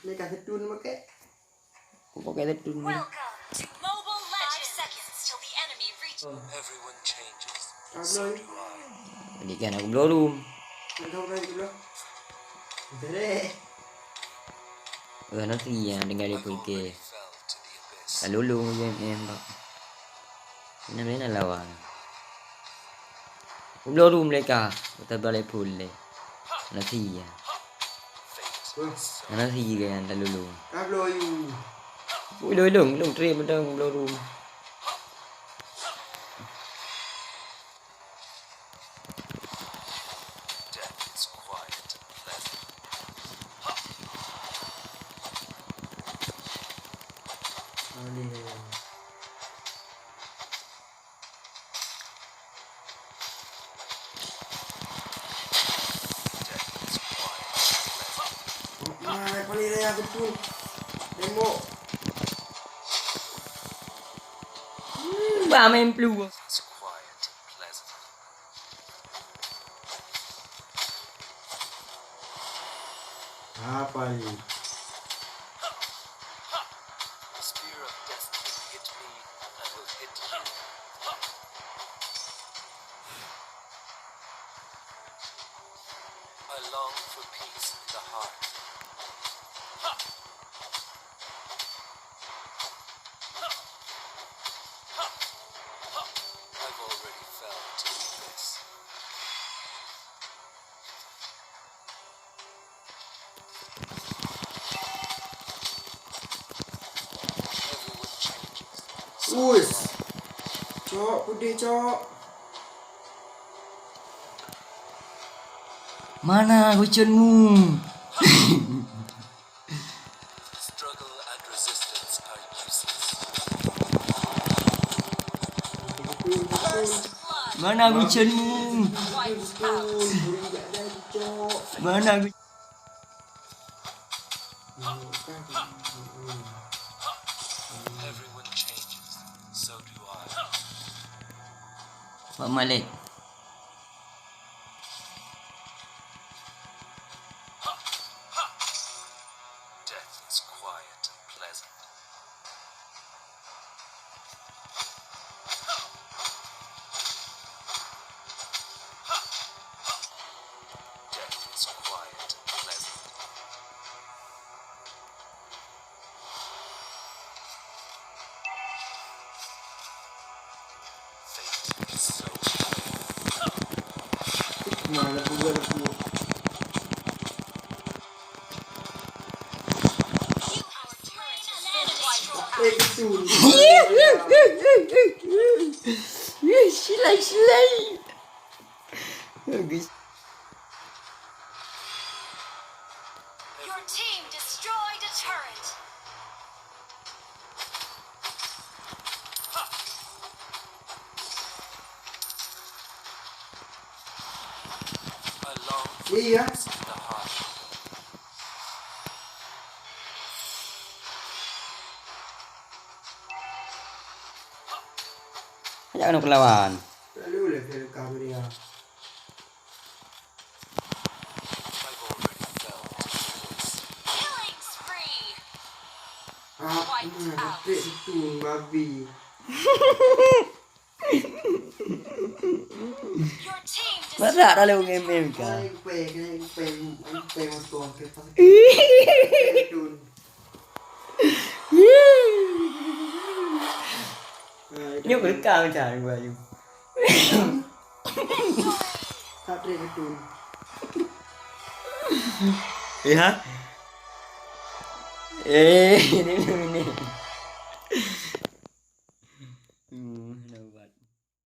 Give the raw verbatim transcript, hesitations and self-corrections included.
Lé ka setun pakai. Aku pakai setun ni. Welcome to Mobile Legends. Five seconds till the enemy reaches. Everyone changes. Kabloe. Jadi kan aku blow room. Nak tahu kan tu lah. Dere. Wah, nanti yang dengar dia I've pun already ke. Fell to the abyss. Lalu lu yang nembak. Mana mana lawan. Aku blow room mereka. Kita balik pun le. Nanti ya. Fate. Wah. Nanti kan lalu lu. Kabloe you. Ui, long long long trip bedang blow room. Death is quiet and pleasant. Aduh. Death is quiet and pleasant. Nah, paling raya betul. Tembok. Bah main blue. It's quiet and pleasant. Apa ni? The spear of destiny hit me and will hit you. I long for peace in the heart. I've already fell to this. Everyone changes. Us. Cok, pudih cok. Mana kucingmu? Struggle and resistance are useless. Mana kucingmu? Betul, beri tak ada cok. Mana kucing? Everyone changes. So do I. Pak Malik. Death is quiet and pleasant. Death is quiet and pleasant. Fate is so Mana pun ada pun. Eh, betul. Ih, silai, silai. Bagus. Your team destroyed a turret. I long Iya. for the heart. Jangan aku lawan. Lalu lah dia rekam dia. I've already felt this. Killing spree. Ah, nah, betul itu babi. Your team Masak tak lalu ngemil Kena kah? kupai, kena kupai, kupai motor ke pas. Betul. Nah, Ini berkah macam ni bayu. Tak ada betul. Ya. Eh, ini ini.